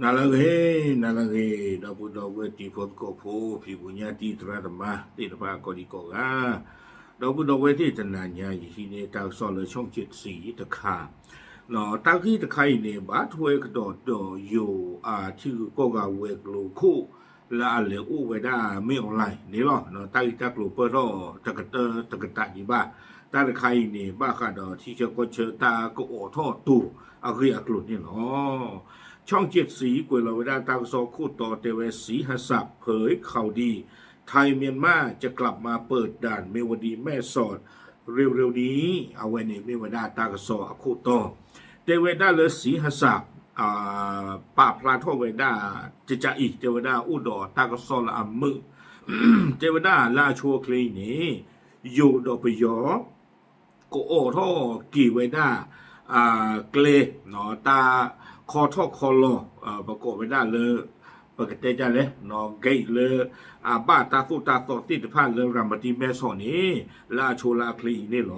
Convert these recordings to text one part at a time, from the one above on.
နၤလၢအဂ့ၤ, နၤလၢအဂ့ၤ, ဒီပုၢ်ဒီဝဲၢ်တံၤဖိသကိးဖိ ဖံဖုညါတံၤသရၣ်သမါသ့ၣ်တဖၣ်ကိးဒံကိးဂၤ, ဒီပုၢ်ဒီဝဲၢ်သ့ၣ်တနၤညါ ယဟံးန့ၢ်တၢ်ကစီၣ်လၢ ช่องเจ็ดสี တခါ, တၢ်ဂ့ၢ်တခါအံၤန့ၣ် ဘၣ်ထွဲကဒီးဒီးယိၤအထံဂုၤကီၢ်ဂၤဝဲၤကျိၤခိၣ် လၢအလဲၤအိၣ်ဝဲဒၣ် မ့ၢ်အီၣ်လဲၣ်န့ၣ်လီၤ. တၢ်ဂ့ၢ်တၢ်ကျိၤပၢၢ်ထီၣ်တကတၢၢ်တကတးဒံးဘၣ်. တၢ်တခါအံၤန့ၣ် ဘၣ်ဃးဒီးထံဆၢကီၢ်ဆၢတၢ်ကအိးထီၣ်တိၤအဂ့ၢ်အကျိၤန့ၣ်လီၤ. ช่องเจ็ดสี ကွဲးလီၤဝဲဒၣ်တၢ်ကစီၣ်ခိၣ်တီတဲဝဲ ศรีหสะเผยข่าวดี ไทยเมียนมาจะกลับมาเปิดด่านเมียวดีแม่สอดเร็วๆนี้ အဝဲန့ၣ်မ့ၢ်ဝဲဒၣ်တၢ်ကစီၣ်အခိၣ်တီ တဲဝဲဒၣ်လၢ ศรีหสะ ပာ်ဖျါထီၣ်ဝဲဒၣ် ကကးအံၤ တဲဝဲဒၣ်အိၣ်ဒီးတၢ်ကစီၣ်လၢအမုာ် တဲဝဲဒၣ်လၢအဆိအချ့အံၤန့ၣ် ယိၤဒီးပယီၤ ကအိးထီၣ်က့ၤဝဲဒၣ် ကျဲ တၢ်ခီထီၣ်ခီလီၤ ပကိးဝဲဒၣ်လၢ ပကတဲဒ်လဲၣ် gate လၢ အဘၣ်တၢ်သိၣ်တၢ်သီသ့ၣ်တဖၣ်လၢ ရၤမတံမဲဆီးန့ၣ် လၢအဆိလၢအချ့အံၤန့ၣ်လီၤ.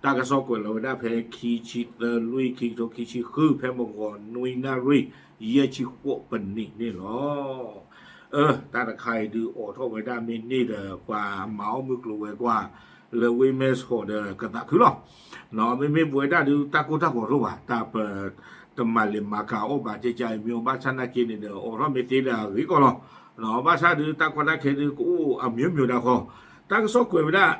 တၢ်ကစီၣ်ကွဲးလီၤဝဲဒၣ်ဖဲ ခံဆံသၢ လွံၢ် ခံကထိခံဆံဃု ဖဲမုၢ်ဂီၤနွံနၣ်ရံၣ် ယဲၢ်ဆံဃိးပနံးန့ၣ်လီၤ. အၢ တၢ်တခါအံၤဒုး အိးထီၣ်ဝဲဒၣ်မ့ၢ်န့ၢ်ဒီး ပှၤမၤအီၣ်မုၢ်ကျိၤဝဲၤကွာ် လၢဝ့ၢ်မဲဆီးဒီးကသးခုလီၤ. မ့မ့ၢ်ပဝဲဒၣ်ဒုး တၢ်ကိၢ်တၢ်ဂီၤတအိၣ်ဘၣ်, တၢ်ပတမၤလဲၤမၤကၤအီၣ်ဘၣ် ကကးအံၤ မ့ၢ်အိၣ်ဘၣ်ဆၣ်နာ်က့န့ၣ်ဒီး အိးထီၣ်မ့ၢ်သ့ဒီးအဂ့ၤကီးလီၤ. ဘၣ်ဆၣ်ဒုး တၢ်ကီတၢ်ခဲဒုး ကအိၣ်အမျိုးမျိုးဒၣ်ဃီ, တၢ်ကစီၣ်ကွဲးဝဲဒၣ်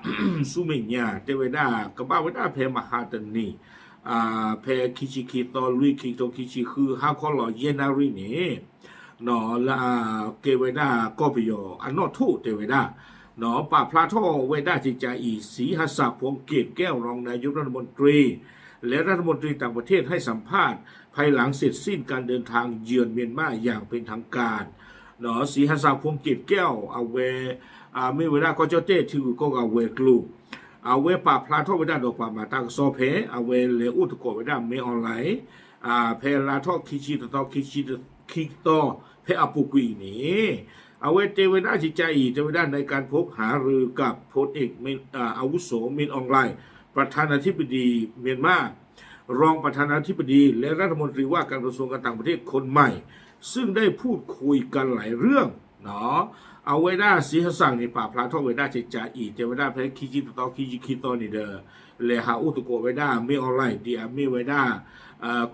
ဆူမဲာ်ညါ တဲဝဲဒၣ် ကဘၣ်ဝဲဒၣ်ဖဲမဟါတနံၤ ဖဲခံဆံခံသီ လွံၢ် ခံကထိခံဆံဃု ဟါခီလီၤယဲၢ်နၣ်ရံၣ်န့ၣ် လၢအကဲဝဲဒၣ်ကီၢ်ပယီၤအနီၣ်ထိၣ်တဲဝဲဒၣ် ပာ်ဖျါထီၣ်ဝဲဒၣ်ကကးအံၤ ศรีหสะ พวงเกตแก้ว รองนายกรัฐมนตรี และรัฐมนตรีต่างประเทศให้สัมภาษณ์ ภายหลังเสร็จสิ้นการเดินทางเยือนเมียนมาอย่างเป็นทางการ ศรีหสะ พวงเกตแก้ว အဝဲ မ့ၢ်ဝဲဒၣ်ကီၢ်ကၠီၣ်တဲၣ်ထံဂုၤကီၢ်ဂၤဝဲၤကျိၤ အဝဲပာ်ဖျါထီၣ်ဝဲဒၣ်ဒီးပှၤမၤတၢ်ကစီၣ်ဖဲ အဝဲလဲၤအိၣ်သကိးဝဲဒၣ် မင်းအောင်လှိုင် ဖဲလါထီၣ်ခံဆံတသီ ခံဆံခံသီ ဖဲအပူၤကွံာ်အံၤန့ၣ် အဝဲတဲဝဲဒၣ်ကကးအံၤ တဲဝဲဒၣ် ในการพบหารือกับพลเอก อาวุโส มินอองหล่าย ประธานาธิบดีเมียนมา รองประธานาธิบดี และรัฐมนตรีว่าการกระทรวงการต่างประเทศคนใหม่ ซึ่งได้พูดคุยกันหลายเรื่อง အဝဲဒၣ် ศรีหสะ န့ၣ် ပာ်ဖျါထီၣ်ဝဲဒၣ်ကကးအံၤ တဲဝဲဒၣ်ဖဲခံဆံတသီ ခံဆံခံသီန့ၣ်ဒီး လဲၤဟးအိၣ်သကိးဝဲဒၣ် မင်းအောင်လှိုင် ဒ်အမ့ၢ်ဝဲဒၣ်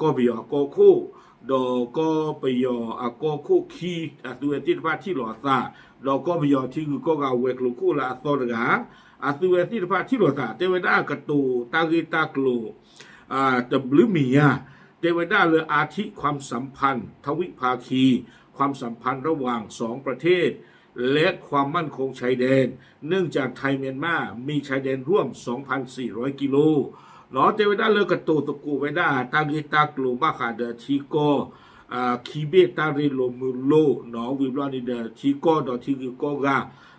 ကီၢ်ပယီၤအကီၢ်ခိၣ် ဒီးကီၢ်ပယီၤအကီၢ်ခိၣ်ခံ အသုဝဲသ့ၣ်တဖၣ်ထံၣ်လိာ်အသး ဒီးကီၢ်ပယီၤထံဂုၤကီၢ်ဂၤဝဲၤကျိၤခိၣ်လၢအသီတဂၤ အသုဝဲသ့ၣ်တဖၣ်ထံၣ်လိာ်သး တဲဝဲဒၣ်ကတိၤတၢ်ဂ့ၢ်တၢ်ကျိၤ တဘျုးမံၤညါ တဲဝဲဒၣ်လၢ อาทิความสัมพันธ์ทวิภาคี ความสัมพันธ์ระหว่างสองประเทศ และความมั่นคงชายแดน เนื่องจากไทยเมียนมามีชายแดนร่วม สองพันสี่ร้อยกิโล တဲဝဲဒၣ်လၢကတိၤသကိးဝဲဒၣ် တၢ်ဂ့ၢ်တၢ်ကျိၤဘၣ်ဃးဒီးထံကီၢ် ခံဘ့ၣ်တၢ်ရ့လိာ်မုာ်လိာ် ဝံၤဘျီန့ၣ်ဒီး ထံကီၢ်ဒီးထံဂုၤကီၢ်ဂၤ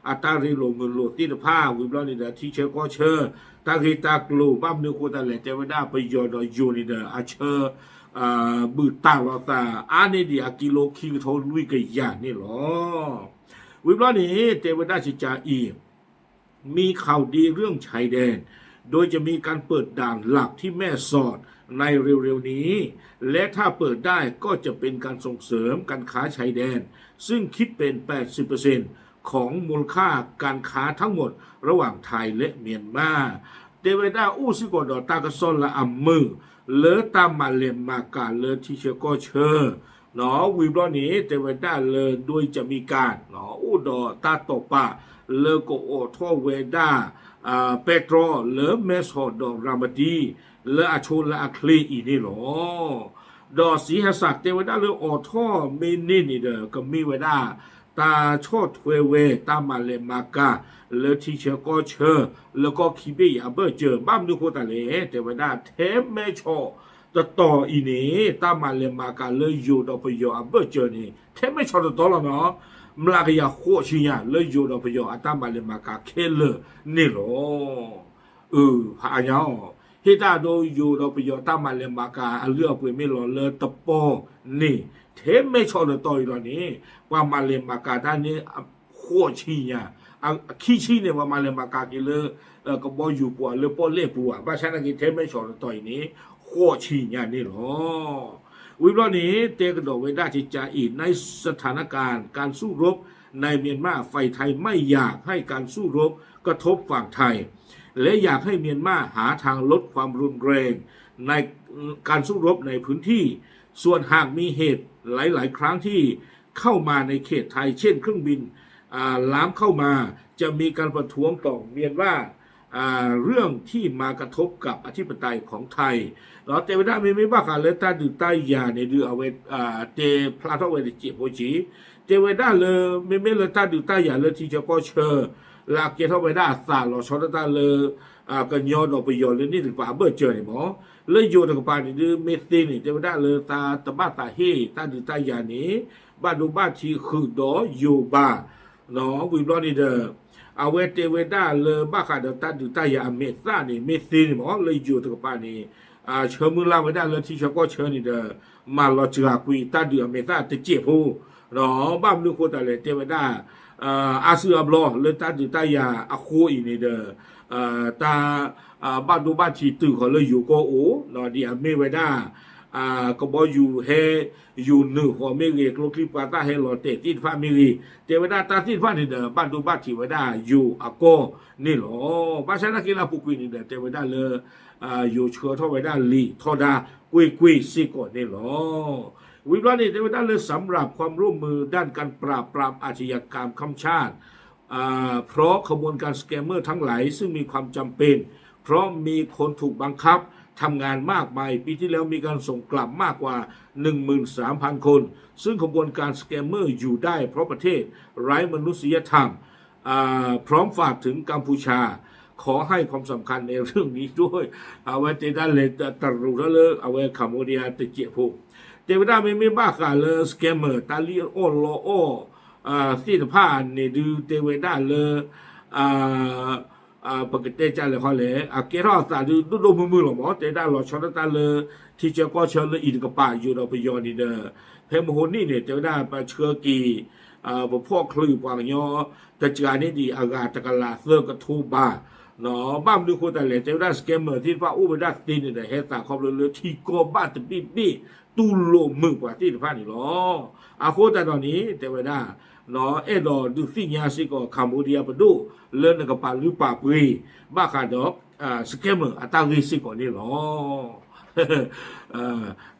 အတၢ်ရ့လိာ်မုာ်လိာ်သ့ၣ်တဖၣ် ဝံၤဘျီန့ၣ်ဒီး ထံဆၢကီၢ်ဆၢ တၢ်ဂ့ၢ်တၢ်ကျိၤ ဘၣ်မနုၤအဃိသတးလဲၣ် တဲဝဲဒၣ်ပယီၤဒီးယိၤန့ၣ်ဒီး အဆၢ ဘုၣ်တၢ်လိာ်သးအါန့ၢ်ဒံးအကံလိခံကထိလွံၢ်ကယၤန့ၣ်လီၤ. ဝံၤဘျီန့ၣ် တဲဝဲဒၣ်ကကးအံၤ มีข่าวดีเรื่องชายแดน โดยจะมีการเปิดด่านหลักที่แม่สอดในเร็วๆนี้ และถ้าเปิดได้ก็จะเป็นการส่งเสริมการค้าชายแดน ซึ่งคิดเป็น แปดสิบเปอร์เซ็นต์ ของมูลค่าการค้าทั้งหมดระหว่างไทยและเมียนมา တဲဝဲဒၣ်အိၣ်စ့ၢ်ကီးဒီးတၢ်ကစီၣ်လၢအမုာ် လၢတၢ်မၤလဲၤမၤကၤလၢထံဆၢကီၢ်ဆၢ ဝံၤဘျီန့ၣ် တဲဝဲဒၣ်လၢ โดยจะมีการ အိၣ်ဒီးတၢ်တိာ်ပာ် လၢကအိးထီၣ်ဝဲဒၣ် ပဲတြီ လၢမဲဆီးဒီးရၤမတံ လၢအဆိလၢအချ့အံၤန့ၣ်လီၤ. ဒီး ศรีหสะ တဲဝဲဒၣ်လၢအိးထီၣ်မ့ၢ်န့ၢ်န့ၣ်ဒီး ကမ့ၢ်ဝဲဒၣ် တၢ်ဆီၣ်ထွဲဝဲတၢ်မၤလဲၤမၤကၤ လၢထံဆၢကီၢ်ဆၢ လၢကီၢ်ခံဘ့ၣ်အံၤအဘၢၣ်စၢၤ ဘၣ်မနုၤအဃိသတးလဲၣ် တဲဝဲဒၣ်ထဲမဲဆီးတတီၤအံၤန့ၣ် တၢ်မၤလဲၤမၤကၤလၢယိၤဒီးပယီၤအဘၢၣ်စၢၤန့ၣ် ထဲမဲဆီးတတီၤလီၤနီၤ မျးကယၤဃိးဆံညါ လၢယိၤဒီးပယီၤအတၢ်မၤလဲၤမၤကၤခဲလၢာ်န့ၣ်လီၤ. အၢ ဖးအါညါအီၤ ဟ့ၣ်တၢ်ဒိယိၤဒီးပယီၤတၢ်မၤလဲၤမၤကၤအလုၢ်အပှ့ၤမ့ၢ်လီၤလၢတပီန့ၣ် ထဲမဲဆီးတတီၤအံၤလီၤန့ၣ် ပှၤမၤလဲၤမၤကၤတၢ်န့ၣ် ဃိးဆံညါ အခံဆံန့ၣ် ပှၤမၤလဲၤမၤကၤက့ၤလၢ ကဘီယူၤပူၤ လၢပီၣ်လဲၣ်ပူၤဘၣ် ဘၣ်ဆၣ်နာ်က့ ထဲမဲဆီးတတီၤအံၤန့ၣ် ဃိးဆံညါန့ၣ်လီၤ. ဝံၤဘျီန့ၣ် တဲကဒီးဝဲဒၣ်ကကးအံၤ ในสถานการณ์การสู้รบในเมียนมา ฝ่ายไทยไม่อยากให้การสู้รบกระทบฝั่งไทย และอยากให้เมียนมาหาทางลดความรุนแรงในการสู้รบในพื้นที่ ส่วนหากมีเหตุหลายๆ ครั้งที่เข้ามาในเขตไทย เช่นเครื่องบิน อ่า ล้ำเข้ามา จะมีการประท้วงต่อเมียนมา อ่า เรื่องที่มากระทบกับอธิปไตยของไทย တဲဝဲဒၣ် မ့မ့ၢ်ဘၣ်ဃးလၢ တၢ်ဒုးတၢ်ယၤန့ၣ်ဒုး အဝဲ တဲဖျါထီၣ်ဝဲတစဲးဖိက့ၤ တဲဝဲဒၣ်လၢ မ့မ့ၢ်လၢတၢ်ဒုးတၢ်ယၤလၢထံဆၢကီၢ်ဆၢ လၢအကဲထီၣ်ဝဲဒၣ်အသးလီၤဆီဒၣ်တၢ်လၢ ကညီဒီးပယီၤလၢန့ၣ်တကပၤအဘၢၣ်စၢၤန့ၣ်မ့ၢ် လၢယိၤတကပၤန့ၣ်ဒုး မ့ၢ်သ့န့ၣ် တဲဝဲဒၣ်လၢသးတဘၣ်သးဟ့ၣ်တၢ်ဒုးတၢ်ယၤန့ၣ် ဘၣ်ဒိဘၣ်ထံးဃုာ်ဒီးယိၤဘၣ် ဝံၤဘျီန့ၣ်ဒီး အဝဲတဲဝဲဒၣ်လၢဘၣ်ဃးဒီးတၢ်ဒုးတၢ်ယၤအမဲာ်သၣ်န့ၣ် မ့ၢ်သ့န့ၣ်မ့ၢ် လၢယိၤတကပၤန့ၣ် ဆၢမုၢ်လၢ်ဝဲဒၣ်လၢထံဆၢကီၢ်ဆၢန့ၣ်ဒီး မၤလီၤစှၤကွံာ်တၢ်ဒုးအမဲာ်သၣ်တစဲးဖိ ဘၣ်မနုၤအဃိသတးလဲၣ် တဲဝဲဒၣ် အါစုအါဘျီလၢတၢ်ဒုးတၢ်ယၤအဃိအံၤန့ၣ်ဒီး တၢ် ဘၣ်ဒိဘၣ်ထံးတုၤဃီၤလၢယိၤကီၢ်အိၣ် ဒ်အမ့ၢ်ဝဲဒၣ် ကဘီယူၤဟဲ ယူၤနုာ်ဃီၤမ့ၢ်ဂ့ၤ ကျိချံမျိာ်သၣ်ဟဲလီၤတဲာ်သ့ၣ်တဖၣ်မ့ၢ်ဂ့ၤ တဲဝဲဒၣ်တၢ်သ့ၣ်တဖၣ်န့ၣ်ဒီး ဘၣ်ဒိဘၣ်ထံးဝဲဒၣ်ယိၤအကီၢ်န့ၣ်လီၤ. ဘၣ်ဆၣ်သနာ်က့လၢအပူၤကွံာ်န့ၣ်ဒီး တဲဝဲဒၣ်လၢ ယိၤဆှၢထီၣ်ဝဲဒၣ်လံာ်ထီဒါကွ့ၢ်ကွ့ၢ်စ့ၢ်ကီးန့ၣ်လီၤ. ဝံၤဘျီန့ၣ် တဲဝဲဒၣ်လၢ สำหรับความร่วมมือด้านการปราบปรามอาชญากรรมข้ามชาติ อ่า เพราะขบวนการสแกมเมอร์ทั้งหลายซึ่งมีความจำเป็น เพราะมีคนถูกบังคับทำงานมากมาย ปีที่แล้วมีการส่งกลับมากกว่า หนึ่งหมื่นสามพันคน ซึ่งขบวนการสแกมเมอร์อยู่ได้เพราะประเทศไร้มนุษยธรรม อ่า พร้อมฝากถึงกัมพูชา ขอให้ความสำคัญในเรื่องนี้ด้วย အဝဲတဲဒၣ်လဲၤတရူးထီၣ်လၢအဝဲ Cambodia တစဲးဖိ တဲဝဲဒၣ်မ့မ့ၢ်ဘၣ်ဃးလၢ scammer တၢ်လံၣ်အီၣ်လီအီၣ် သ့ၣ်တဖၣ်န့ၣ်ဒုး တဲဝဲဒၣ်လၢ ပကတဲကလဲၤခီလဲၣ် အကဲထီၣ်အသးဒုးဒိၣ်ဒိၣ်မုၢ်မုၢ်လီၤမ့ၢ် တဲဒၣ်လီၤဆီဒၣ်တၢ်လၢ ထံဆၢကီၢ်ဆၢလၢအံၤတကပၤ ယိၤဒီးပယီၤန့ၣ်ဒီး ဖဲမဟိနံၣ်န့ၣ် တဲဝဲဒၣ်ပဆှၢက့ၤ ပဖီၣ်ချုးပှၤကညီ တစှၤန့ၢ်ဒံးအဂၤတကလးသၢကထိဘး ဘၣ်မနုၤအဃိသတးလဲၣ် တဲဝဲဒၣ် scammer သ့ၣ်တဖၣ်အိၣ်ဝဲဒၣ်သ့န့ၣ်ဒီး ဟဲသးခီဖျိလၢထံကီၢ်ဘၣ်တဘ့ၣ်ဘ့ၣ် တူၢ်လိာ်မုာ်ပှၤသ့ၣ်တဖၣ်န့ၣ်လီၤ. အဃိသတးဒီးန့ၣ် တဲဝဲဒၣ် အဲၣ်ဒိးဒုးသ့ၣ်ညါစ့ၢ်ကီး Cambodia ပဒိၣ် လၢနကပာ်လုၢ်ပာ်ပှ့ၤ ဘၣ်ဃးဒီး scammer အတၢ်ဂ့ၢ်စ့ၢ်ကီးန့ၣ်လီၤ.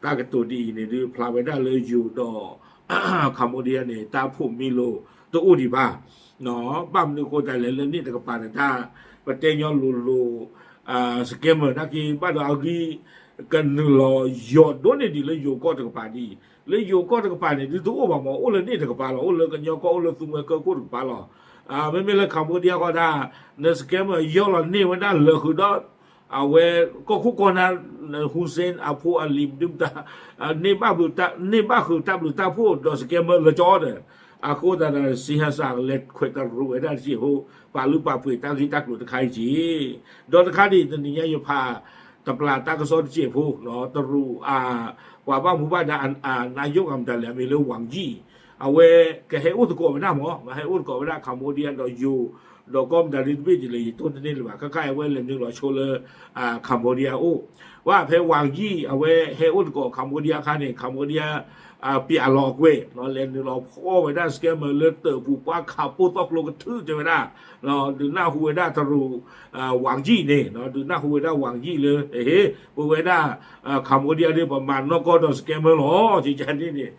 တၢ်ကတိၤဒ်အံၤန့ၣ်ဒုး ဖျါဝဲဒၣ်လၢယိၤဒီး Cambodia န့ၣ် တၢ်အိၣ်ဖှိၣ်မံလိာ်တအိၣ်ဒံးဘၣ်. ဘၣ်မနုၤအဃိသတးလဲၣ် လၢန့ၣ်တကပၤန့ၣ် တၢ်ပတဲညီလိၤလိၤ scammer နာ်က့ ဘၣ်ဒီးအဂံၢ် ကနုာ်လီၤယိာ်ဒိၣ်န့ၢ်ဒံးလၢယိၤကီၢ်တကပၤဒ်အံၤ လၢယိၤကီၢ်တကပၤန့ၣ် ဒုးတအိၣ်ဘၣ်မ့ၢ် အိၣ်လၢန့ၣ်တကပၤလီၤ အိၣ်လၢကညီကီၢ် အိၣ်လၢသူမွဲကၢခိၣ်တကပၤလီၤ. မ့မ့ၢ်လၢ Cambodia ဃီဒၣ် န scammer ယီၢ်လီၤန့ၢ်ဝဲဒၣ်လၢာ်ဃုာ်ဒီး အဝဲကီၢ်ခိၣ်ကီၢ်နၢ် Hun Sen အဖိအလံၤဒုးမတၤ န့ၢ်ဘၣ်ဃုာ်တၢ်ဘျုးတၢ်ဖှိၣ်ဒီး scammer လၢကၠီဒီး အဃိသတးဒီး စံဟစၢ် လဲၤခွဲးတရူးဝဲဒၣ်တစဲးဖိ ပာ်လုၢ်ပာ်ပှ့ၤတၢ်ဂ့ၢ်တၢ်ကျိၤတခါအံၤက့ၤ ဒီးတခါဒံး တနံၤညါယဖး တပျၢ်တၢ်ကစီၣ်တစဲးဖိ တရူး ပှၤဘၣ်မူဘၣ်ဒါ နာ်ယိၣ်ဂၤမတၤလဲၣ် အမံၤလၢ Wang Yi အဝဲကဟဲအိၣ်သကိးဝဲဒၣ်မ့ၢ် ကဟဲအိၣ်သကိးဝဲဒၣ် Cambodia ဒီးယိၤ ဒီးကီၢ်မတၤဒ်တဘ့ၣ်ဒ်လဲၣ် ယတိၢ်တန့ၢ်လၢၤဘၣ် ခဲခါအဝဲ လဲၤနုာ်လီၤဆိလၢ Cambodia အိၣ် ဝဲဖဲ Wang Yi အဝဲဟဲအိၣ်သကိး Cambodia အခါန့ၣ် Cambodia ပျးလီၤအကွဲၢ် လဲၤနုာ်လီၤဖီၣ်ဝဲဒၣ် scammer လၢတၢးပူၤပှၢ်ခးပိၢ်သီၣ်ကျိကထုးတဲဝဲဒၣ် ဒုးနၢ်ဟူဝဲဒၣ်တရူး Wang Yi န့ၣ် ဒုးနၢ်ဟူဝဲဒၣ် Wang Yi လၢ ပဝဲဒၣ် Cambodia ဒ်ပမၤနီၢ်ကီၢ်ဒီး scammer လီၤ ကန့ၣ်န့ၣ်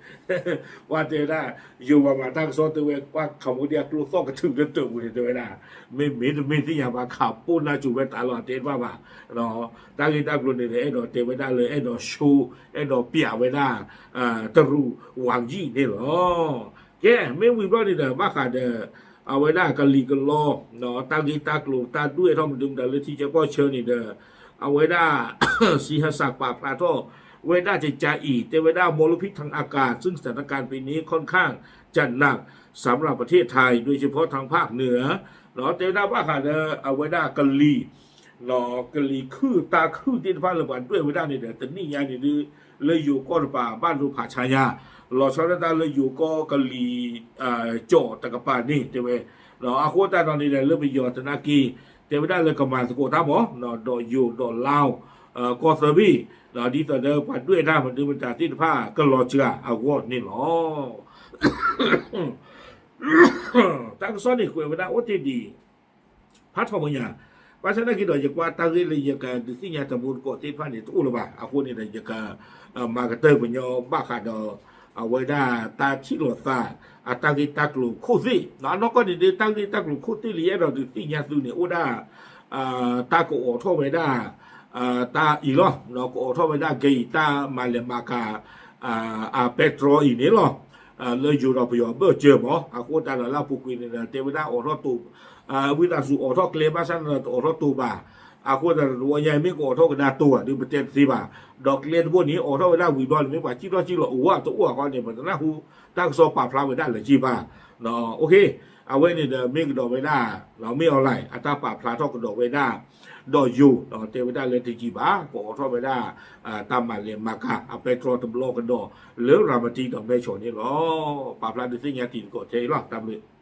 ပှၤတဲဝဲဒၣ် ယိၤပှၤမၤတၢ်ကစီၣ်တဲဝဲ ပှၤ Cambodia ကျိသီၣ်ကထုးလၢတၢးပူၤန့ၣ် တဲဝဲဒၣ် မ့မ့ၢ်တမ့ၢ်သ့ၣ်ညါဘၣ် ခးပိၢ်နၢ်စူၤဝဲတၢ်လီၤ တဲတဘၣ်ဘၣ် တၢ်ဂ့ၢ်တၢ်ကျိၤန့ၣ်ဒီး အဲၣ်ဒိးတဲဝဲဒၣ်လၢ အဲၣ်ဒိးဆိ အဲၣ်ဒိးပျးဝဲဒၣ် တရူး Wang Yi န့ၣ်လီၤ. ကဲ မ့ၢ်ဝံၤဘျီန့ၣ်ဒီး ဘၣ်ဃးဒီး အဝဲဒၣ်ကလံၤကလီ တၢ်ဂ့ၢ်တၢ်ကျိၤ တၢ်ဒွဲၣ်ထီၣ်မနုၤမတၤလၢထံဆၢကီၢ်ဆၢန့ၣ်ဒီး အဝဲဒၣ် စံဟစၢ်ပာ်ဖျါထီၣ်ဝဲဒၣ်ကကအံၤ တဲဝဲဒၣ် มลพิษทางอากาศ ซึ่งสถานการณ์ปีนี้ค่อนข้างจะหนักสำหรับประเทศไทย โดยเฉพาะทางภาคเหนือ တဲဝဲဒၣ်ဘၣ်ဃးဒီး အဝဲဒၣ်ကလံၤ ကလံၤခုၣ်တၢ်ခုၣ်သ့ၣ်တဖၣ်လၢပှၤဒွဲၣ်ဝဲဒၣ်န့ၣ်ဒီး တနံၣ်ညါန့ၣ်ဒုး လၢယိၤကီၢ်တကပၤ ဘၣ်ဒိဖးဆါညါ လီၤဆီဒၣ်တၢ်လၢယိၤကီၢ်ကလံၤ ကၠီၣ်တကပၤန့ၣ် တဲဝဲ အဃိသတးဒီးန့ၣ်ဒီး လၢပယီၤသနာ်က့ တဲဝဲဒၣ်လၢကမၤသကိးတၢ်မ့ၢ် ဒီးယိၤဒီးလါ ကီၢ်သၢဘ့ၣ် ဒ်သိးဒီးပှၤဒွဲၣ်တၢ်မနုၤမတၤသ့ၣ်တဖၣ်ကလီၤစှၤအဂီၢ်န့ၣ်လီၤ. တၢ်ကစီၣ်န့ၣ်ကွဲးဝဲဒၣ်အိၣ်တ့ၢ်ဒံး ဖးထီၣ်မဲာ်ညါ, ဘၣ်ဆၣ်သနာ်က့ဒီး ယကွၢ်တၢ်ဂ့ၢ်လၢယကဒုးသ့ၣ်ညါတဘိတကိးသ့ၣ်တဖၣ်န့ၣ် တအိၣ်လၢၤဘၣ်. အဃိန့ၣ်ဒီး ယကမၤကတၢၢ်ပညီဘၣ်ဃးဒီး အဝဲဒၣ်တၢ်ထံၣ်လိာ်သး အတၢ်ဂ့ၢ်တၢ်ကျိၤခိၣ်သ့ၣ်, အနီၢ်ကီၢ်န့ၣ်ဒ်တၢ်ဂ့ၢ်တၢ်ကျိၤခိၣ်သ့ၣ်လၢယအဲၣ်ဒိးဒုးသ့ၣ်ညါသုန့ၣ် အိၣ်ဒၣ် တၢ်ကအိးထီၣ်ဝဲဒၣ် တၢ်အံၤလီၤ, ကအိးထီၣ်ဝဲဒၣ်ကဲအံၤ တၢ်မၤလဲၤမၤကၤ အပဲတြီအံၤန့ၣ်လီၤ. လၢယိၤဒီးပယီၤဘၢၣ်စၢၤမး, အဃိသတးဒီးလၢအပူၤကွံာ်န့ၣ်ဒီး တဲဝဲဒၣ်အိးထီၣ်တိၤ, ဝံသးစူၤအိးထီၣ်ကျဲဘၣ်ဆၣ်န့ၣ်ဒီး တအိးထီၣ်တိၤဘၣ်. အဃိသတးဒီး တဝီညါအံၤမ့ၢ်ကအိးထီၣ်ကဒါတိၤဧါ ဒုးပတဲတသ့ဘၣ်. ဒီးကျဲတဘိန့ၣ် အိးထီၣ်ဝဲဒၣ်ဝံၤဘျီန့ၣ် မ့ၢ်ပှၤစံၣ်ထီၣ်စံၣ်လီၤအိၣ်ဧါ တအိၣ်ဧါဃီန့ၣ် ပတနၢ်ဟူ တၢ်ကစီၣ်ပာ်ဖျါဝဲဒၣ်လၢၤက့ဘၣ်. အဝဲန့ၣ်ဒီး မ့ၢ်ကဒီးဝဲဒၣ် မ့ၢ် online အတၢ်ပာ်ဖျါထီၣ်ကဒီးဝဲဒၣ် ဒီးယိၤ တဲဝဲဒၣ်လၢတယံာ်ဘၣ် ကအိးထီၣ်ဝဲဒၣ် တၢ်မၤလဲၤမၤကၤ အပဲတြီတဘျီကဒီး လၢရၤမတံဒီးမဲၢ်ဆီးန့ၣ်လီၤ. ပာ်ဖျါဒုးသ့ၣ်ညါတံၤသကိးထဲအံၤလီၤ. တၢ်ဘျုး